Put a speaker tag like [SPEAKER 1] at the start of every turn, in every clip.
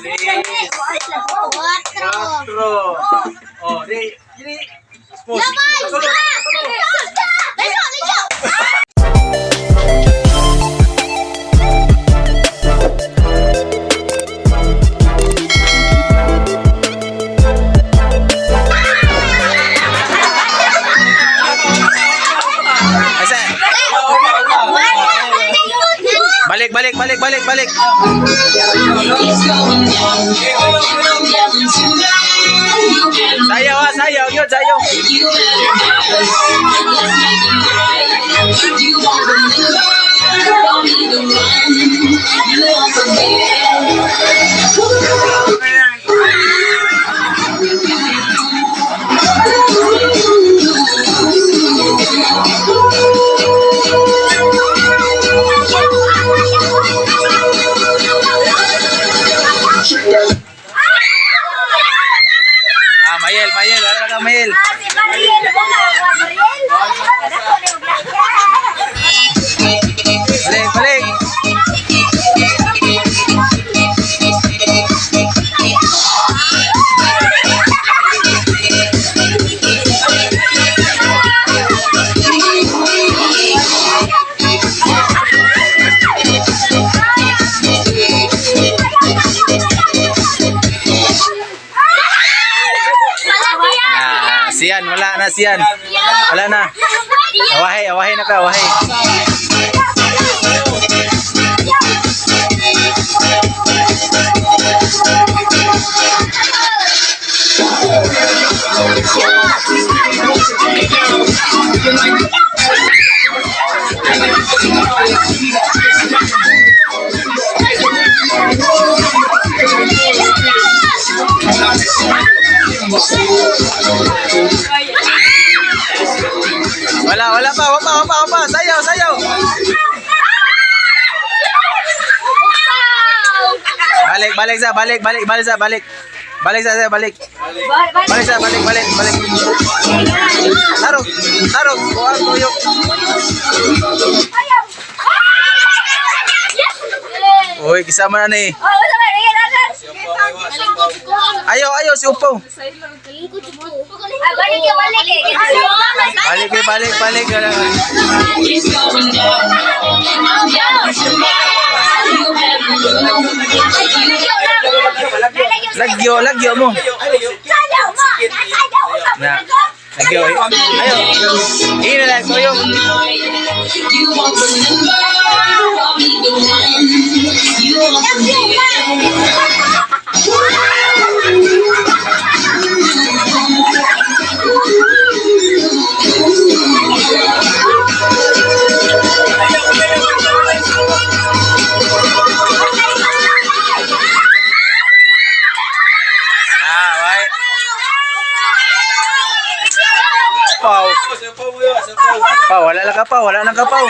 [SPEAKER 1] Tres.
[SPEAKER 2] Cuatro.
[SPEAKER 1] Cuatro. Oh, di, di. Smooth.
[SPEAKER 2] Lamay!
[SPEAKER 1] Tulo, tulo.
[SPEAKER 2] Let's go, let's go!
[SPEAKER 1] Asa? Balik, balik, balik, balik, balik. Sayaw ah, sayaw. Yun, sayaw. Ah, Mayel, Mayel. Wala ka, Mayel.
[SPEAKER 2] Si Mariel, Mariel.
[SPEAKER 1] Balik, balik. Ah, siyan, wala na siyan. Wala na. Awahe, awahe na ka, awahe. Wala, wala pa, wala pa, wala pa, wala pa. Sayaw, sayaw. Balik, balik sa, balik, balik, balik sa, balik. Balik sa, sa, balik. Balik sa, balik, balik, balik. Tarok, tarok, kuha, tuyok. Uy, kisama na ni. Ayaw, ayaw, si Upo. Balik, eh, balik, balik. Lagyo, lagyo mo. Na. Lagyo. Ayaw. Ina lang, tuyok.
[SPEAKER 3] You won't remember, I'll be the one. You won't forget.
[SPEAKER 1] Ah, why? Pau. Pau, wala lang ka pa, wala nang kapaw.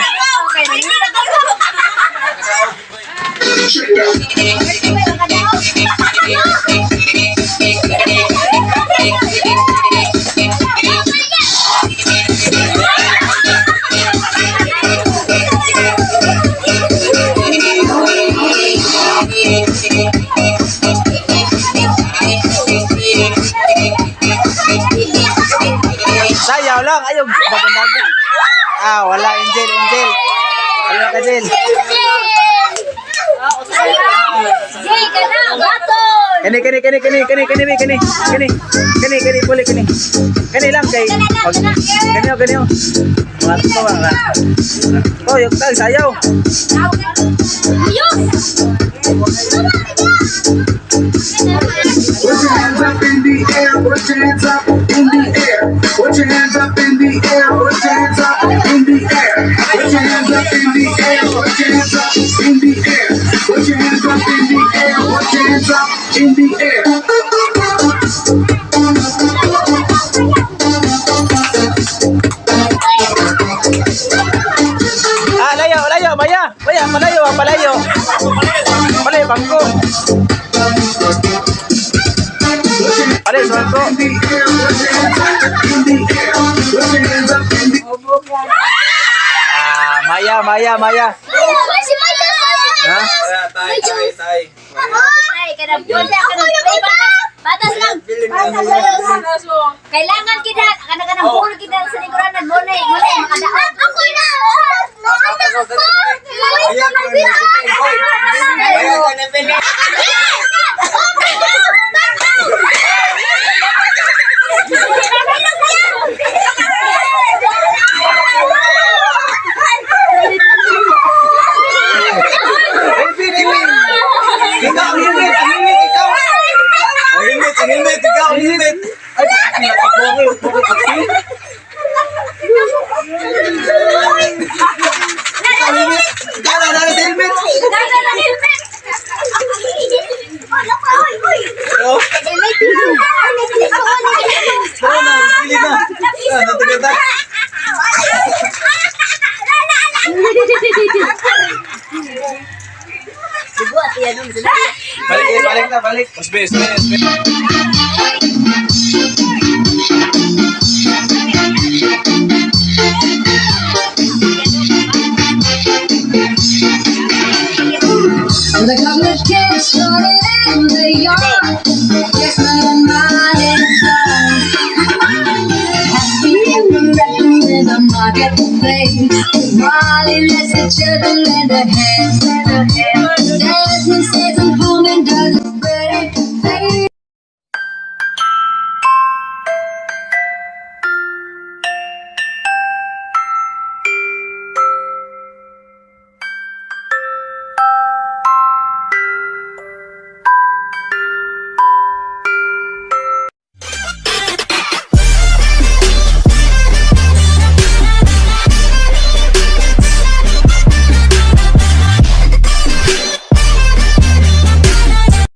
[SPEAKER 1] Sayaw lang, ayaw. Bagandago. Ah, wala, Angel, Angel. Wala ka, Angel.
[SPEAKER 2] Jay ka na, baton!
[SPEAKER 1] Kani, kani, kani, kani, kani, kani, kani, kani, kani, kani, puli, kani. Kani lang kay. Pag, kani, oh, kani, oh. Mga to, mga. Oh, yung tag, sayaw.
[SPEAKER 4] Put your hands up in the air, put your hands up in the air. Put your hands up in the air, put your hands up in the air. Put your hands up in the air, put your hands up in the air. Put your hands up in the air, put your hands up in the air.
[SPEAKER 1] Ah, layo, layo, maya. Maya, palayo, ah, palayo. Palayo, bangko. Palayo, bangko.
[SPEAKER 4] In the air, put your hands up in the air. Put your hands up in the
[SPEAKER 1] Ah, Maya, Maya, Maya.
[SPEAKER 2] Si Maya!
[SPEAKER 1] Ha?
[SPEAKER 2] Tay, tay, tay. Kanang wala kanang ay, batas. Batas lang. Batas lang. Kailangan kita kanang kanang bull kita sa lingkuranan mo na mo na makadaot. Ako na.
[SPEAKER 5] Ayaw ka na pili.
[SPEAKER 1] Baby, baby. Ikaw, ang helmet, ang helmet, ikaw.
[SPEAKER 5] Ang helmet, ang helmet, ikaw, ang helmet.
[SPEAKER 1] Ay, bakit ako, ako.
[SPEAKER 5] Ikaw, ang helmet. Ikaw na, nasa helmet. Oh, tara na, pili na. Ah, natagal na.
[SPEAKER 1] Balik, eh, balik na, balik.
[SPEAKER 5] Usbe, usbe, usbe.
[SPEAKER 3] The government kids started in the yard. Yes, my mind is gone. Happy ever in the marketplace. Molly lets the children lend a hand. Lend a hand.